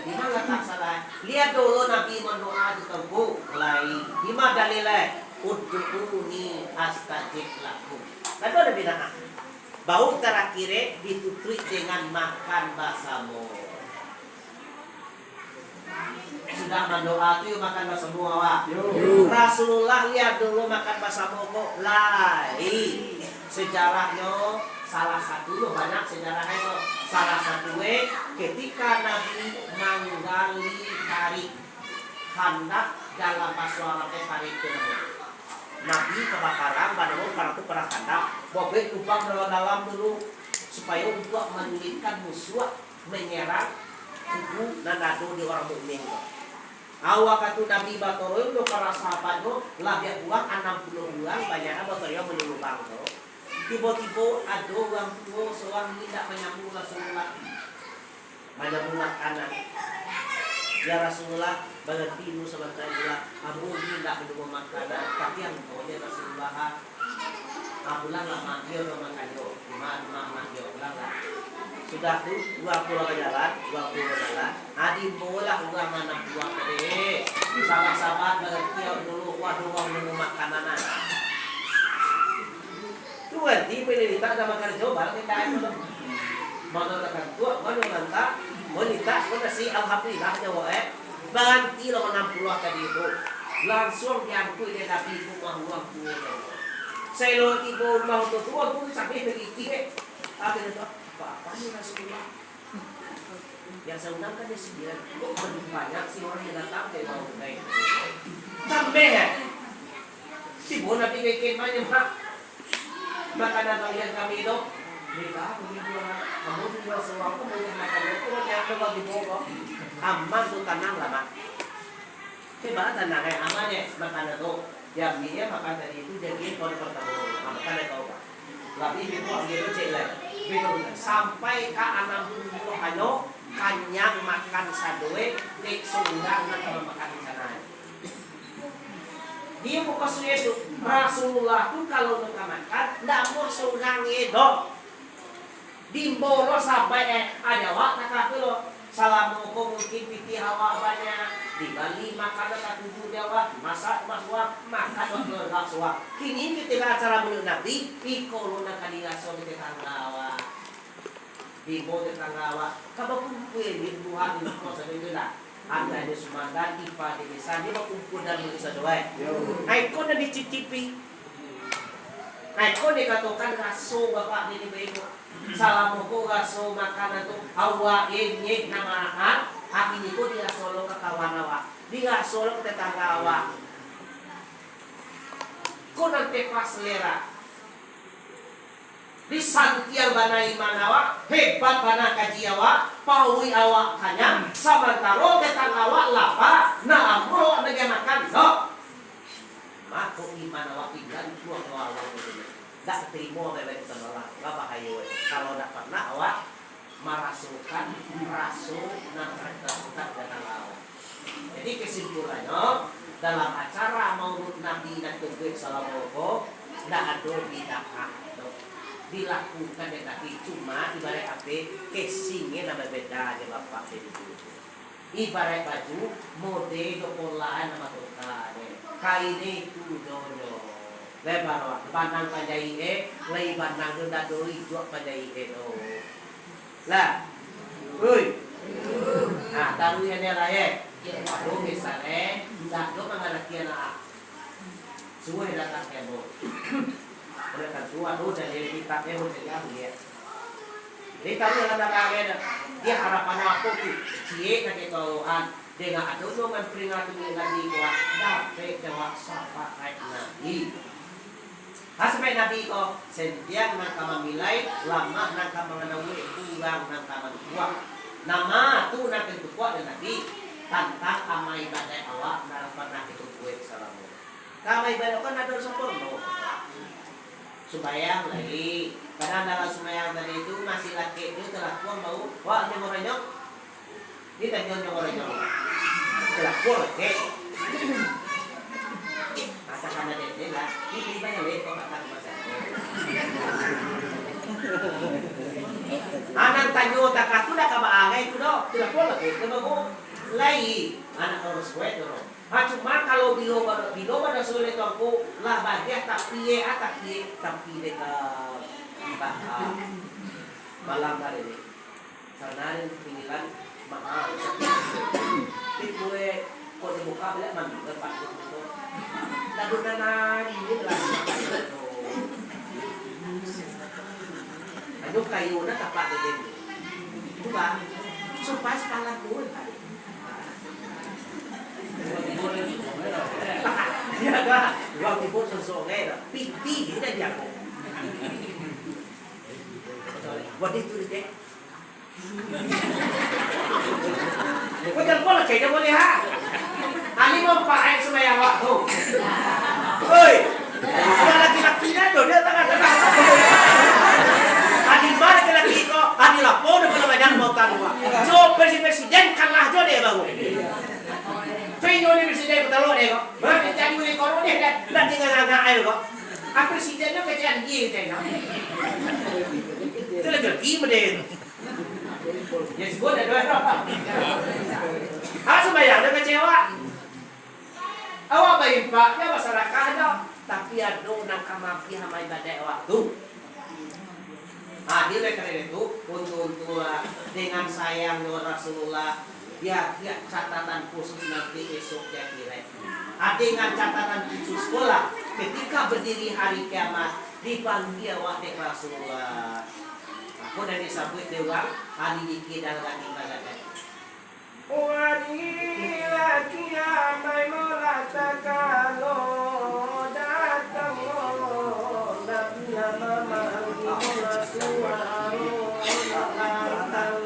Di ma latak salah? Liek dulu Nabi mandoa di tengku, lai. Di ma dalil, lai? "Ud'uni astajib lakum." Kan tu Nabi doa. Baru tarakhir, eh, ditutuik dengan makan basamo. Sudah mandoa tu, yo makan basamo awak. Yo. Rasulullah liek dulu makan basamo ko, lai. Sejarahnyo, salah satu, yo banyak sejarahnyo. Salah satu, eh, ketika Nabi manggali parik, khandak dalam baso Arab, eh, parik tu namo. Nabi ka baparang, banamo parang tu parang khandak. Babuek lubang dalam-dalam dulu, supayo untuak manyulitkan musuah manyerang kubu nan ado di urang mukmin tu. Awak katu Nabi batoroian jo para sahabatnyo, labiah kurang anam puluah urang, banyak batoroian manyulubang tu. Tibo-tibo ado urang tuo surang indak manyambung Rasulullah. Manyambung makanan. "Ya Rasulullah, baranti dulu sabanta dulu. Ambo ni indak minum makanan." Tapi ambo ni Rasulullah, ah, pulang lah, Mak. Iyo, mak, makan yo. Mak, mak, mak, yo, pulang lah. Sudah tu, urang tuo lah bajalan, urang tuo lah bajalan. Adi bolah urang anak buah tadi. Sabar-sabar, baranti dulu, wah, dulu minum makanan, ah. Tu baranti, pilih litak, dah makan coba, kita itu tu. Mano takantuak, mano lantak, mano litak, mano nasi, alhamdulillah, nyawa, eh. Baranti lah anam puluah tadi tu. Langsuang diangkut dek Nabi ka rumah urang tuo tu. Sailo tibo rumah urang tuo tu, urang tuo tu sampai bagigik, eh. Akhirnyo tu, "Apa, apa ni Rasulullah?" Yang saya undang kan dia sembilan. Kok banyak sih orang yang datang ke rumah urang tuo? Sampai, eh. Tibo Nabi ka kemah, Mak. Makanan balian kami tu, beda, beda. Kamu tinggal seorang tu, banyak makanan tu, banyak tu bagi bokok. Aman tu, tanang lah, Mak. Coba tanang, eh, aman, eh, makanan tu. Diambil, eh, makan tadi tu, jadi kau dapat tahu. Ah, makan, eh, kau, Pak. Tapi beko ambil tu, cek lah. Beko, sampai ka anam puluah hanyo, kanyang makan sadoi, dek surang nan ka makan di sana. Dia bukan sudah tu. Rasulullah tu kalau nak makan, ndak mau surang ye doh. Diimbau lo sahabat, eh, "Ado awak tak kafir lo? Salamo ko mungkin pitih awak banyak, dibali makanan ka tujuah di awak, masak rumah suang, makan waktu agak suang. Kini kito acara mulut Nabi, iko lo nak ka diraso di tetangga awak." Diimbau tetangga awak, ka bakumpua di rumah di rumah sajo tu lah. Andaknyo sumandan, ipa di desa, dia bakumpua dalam desa tu, eh. Ai ko nan dicicipi. Ai ko dikatokan raso bapak bini baibo. Salamo ko raso makanan tu, awak enyek nan makan, kini ko diraso lo ka kawan awak, diraso lo ka tetangga awak. Ko nan tepas selera. Disantiang bana iman awak, hebat bana kaji awak, paruik awak kanyang, samantaro tetangga awak lapa, nak amuah awak bagian makan, doh. Mako iman awak digantuang dek Allah tu. Dak tarimo bae-bae tu sabalah, lah bahayo. Kalau dak pernah awak marasokan raso nan raso tak datang lawan. Jadi, kesimpulannyo, dalam acara Maulud Nabi nan kebuik salamo ko, ndak ado bid'ah doh. Dilakukan dek Nabi, cuma ibarat ape, casing-nyo nan babeda jo bapak dek ibu. Ibarat baju, model jo pola nan batuka, deh. Kain itu donyo. Lebar awak, banang panjaik e, lai banang tu ndak do ijuak panjaik e tu. Lah. Ui. Nah, taruih ane lah, eh. Aduh, misalnya, ndak do mangarati anak. Suruh datang ke ambo. Oleh tentu, aduh, dari kitab e, ambo cari ambo, ya. Jadi, taruih lah, dia harapan apo tu? Ciek nak kita, Tuhan. Dek adonyo mamperingati Nabi ko, dapek dek awak sapaat Nabi. Ha, sapaat Nabi ko, santiang nan ka mamilai, lamah nan ka manganaui, urang nan ka mantukuak. Nama tu nan ka ditukuak dek Nabi? Tantang amal ibadat awak nan lah pernah kito buek salamo. Ka amal ibadat ko nan ado sampurno. Sumbayang lai. Kadang dalam sumbayang tadi tu masih lakek tu talakuang bau. Wak, ni moronyok. Ni tanyo nyo moronyok. Talakuang lakek. Masa kana dede lah. Ni bali banyak leh kok makan masa. Anak tanyo takah tu dah ka baagai tu doh. Talakuang lakek tu baru. Lai. Anak urus buat tu. Ha, cuma kalau bilo ba-, bilo badaso lai tu angku, lah bagiah tapi, eh, ah, tapi, eh, tapi deka, ah, malam hari ni. Sana ni pinggiran mahal. Tapi kue kok dibuka balik mandul, eh, Pak, gitu. Lalu nana ini lah. Anu kayu na tapak dede. Itu, Pak. Supas palan turun tadi. Iya, dah. Dua tipu sosok, eh, dah. Piti, dia jago. Buat itu, dia. Kau telepon lah, kayaknya boleh, ha? Ani mau pakai semua yang waktu. Oi, ada laki-lakinya tuh, dia tengah-tengah. Inyo ni presiden kutalo deh ko. Mah, jadi ulih korun deh, dah, dah tinggal ngangak ayo ko. Ah, presiden tu kecil dia kecil. Itu lagi lagi model. Ya, sebut dah dua. Ah, sembahyang dah kecewa. Awak baimpak, dah basarakah dah. Tapi ado nan ka mabiah amal ibadat awak tu. Ah, di oleh karena itu, untung-untunglah dengan sayangnyo Rasulullah, di, di catatan khusus nanti esok di akhirat. Ah, dengan catatan khusus pula, ketika berdiri hari kiamat, dipanggil awak dek Rasulullah. Apo nan disabuik dek urang, ahli zikir dan ahli ibadat. Wari laki amai molah takalo datang lo, Nabi amai manggil molah suaro lantang.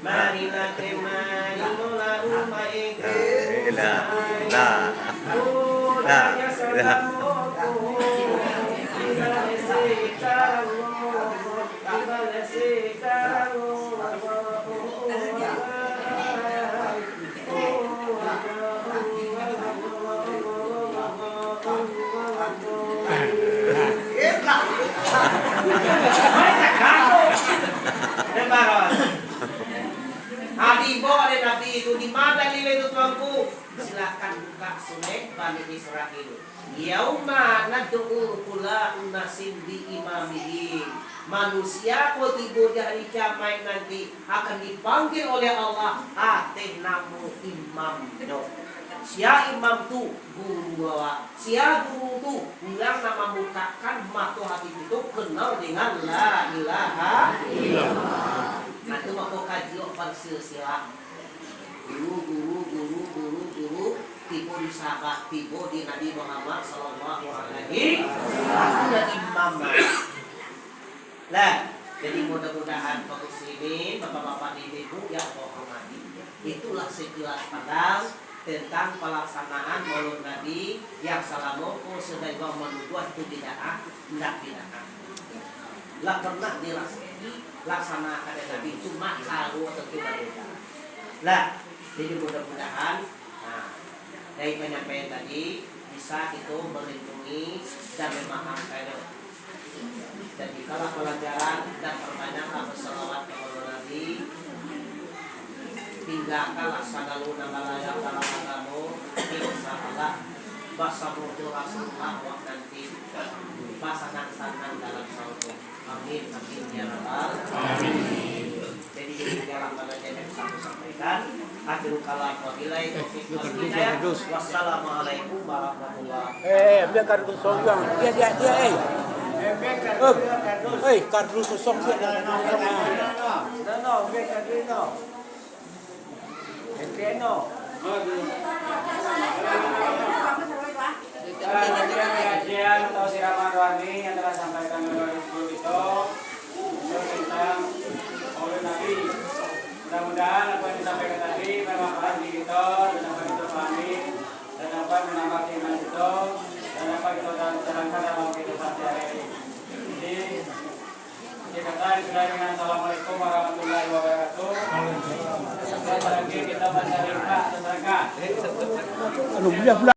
Marilah kemari molah umai kemari. Nah, nah, nah, nah. Nah, dibawa oleh Nabi itu, di mana nilai itu, Tuanku? Silakan buka Sunnah Bani Israil. "Yauma nad'u kulla unasin bi imamihim." Manusia ko tibo di hari kiamaik nanti akan dipanggil oleh Allah ateh namo imamnyo. Sia imam tu? Guru awak. Sia guru tu? Urang nan mambukakan mato hati kito kenal dengan la ilaha illallah. Nah, tu mako kaji awak bersilsilah. Guru, guru, guru, guru, guru, tibo di sahabat, tibo di Nabi Muhammad sallallahu alaihi wasallam. Aku dah imam lah. Lah, jadi mudah-mudahan kaum muslimin, bapak-bapak, ibu-ibu yang Allah hormati, itulah sekilas pandang tentang pelaksanaan Maulid Nabi yang salamo ko sebagai manuduah tu bid'ah, ndak bid'ah. Lah pernah dilaksanakan Nabi, cuma caro tentu berbeda. Lah, jadi mudah-mudahan, nah, dari penyampaian tadi bisa kito melindungi dan memahamkannya. Jadikanlah pelajaran dan perbanyaklah bersalawat kepada Nabi. Tinggakanlah sagalo nan balayang dalam agamo. Insya Allah, basamo jo Rasulullah wak nanti. Basanang-sanang dalam sarugo. Amin, amin, ya rabbal alamin. Jadi, demikianlah pengajian yang bisa aku sampaikan. Akhirul kalam, wabillahi taufiq wal hidayah. Wassalamualaikum warahmatullahi wabarakatuh. Eh, biar kardus kosong juang. Dia, dia, dia, eh. Eh, eh, kardus kosong sih. Pengajian atau siraman rohani yang telah sampaikan oleh guru kita, tentang Maulid Nabi. Mudah-mudahan apa yang disampaikan tadi bermanfaat bagi kita dan dapat kita pahami dan dapat menambah keimanan kita dan dapat kita terangkan dalam kehidupan sehari-hari. Jadi, kita katakan sudah dengan Assalamualaikum warahmatullahi wabarakatuh. Sekali lagi kita mencari infak dan sedekah. Anu, beliau pula.